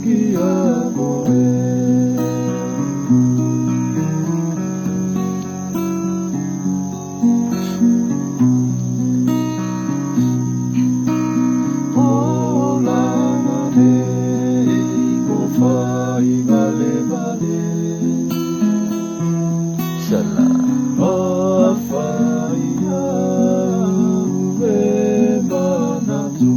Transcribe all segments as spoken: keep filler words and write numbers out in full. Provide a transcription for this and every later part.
ki a koe. O lava nei ko fai valevale. Sala. Mafai au e manatu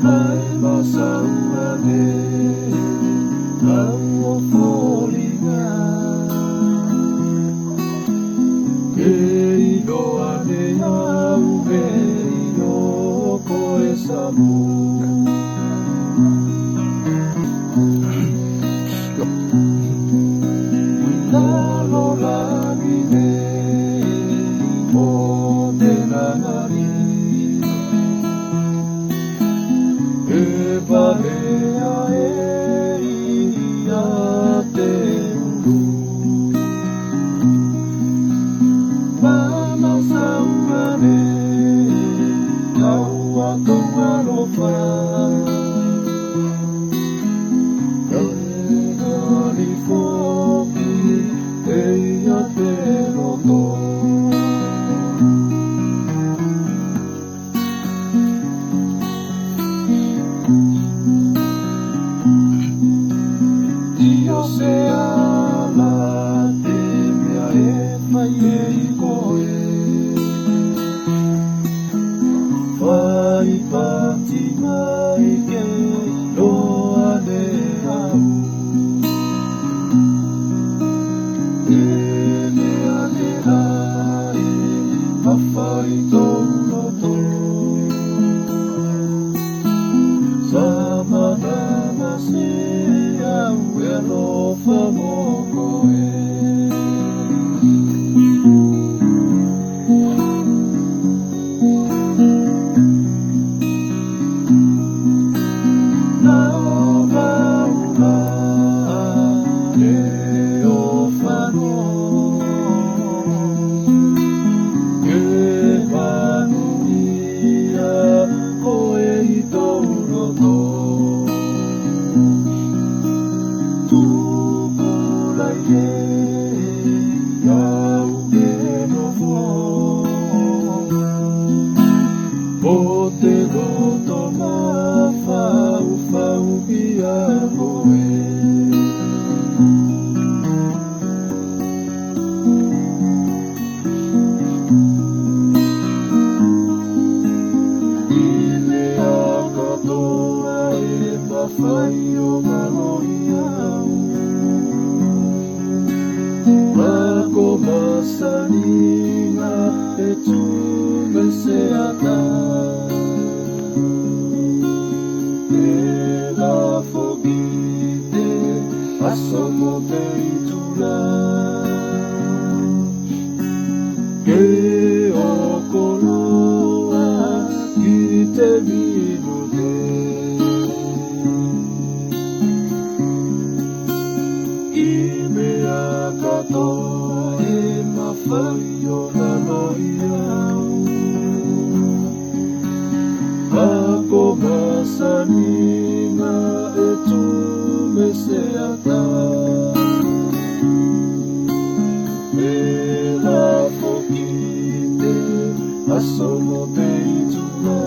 mai masaua nei au o foliga. E iloa nei au e io koe Samoa. Lalolagi nei mo te lagani. E valea e ia te ulu. Mana saugane, au a tou alofa. E gani foki e ia te loto. Io se ala te mea e fai ei koe. Fai pati mai ke iloa ne au. E mea ne la e mafai tou loto. Sa manava se au e alofa mo koe. Na o laula e o fano. E manuia koe i tou loto. Tuku lai e au ke nofo. Mo te loto mafaufau ki a koe. I mea katoa e mafai o galo i au. Mako masaniga e tu me se ata. Tela foki te aso mo te itula. Ke oko loa ki te minute. I mea katoa e mafai o galo i au. Mako masaniga e tu me se ata. Tela foki te aso mo te itula.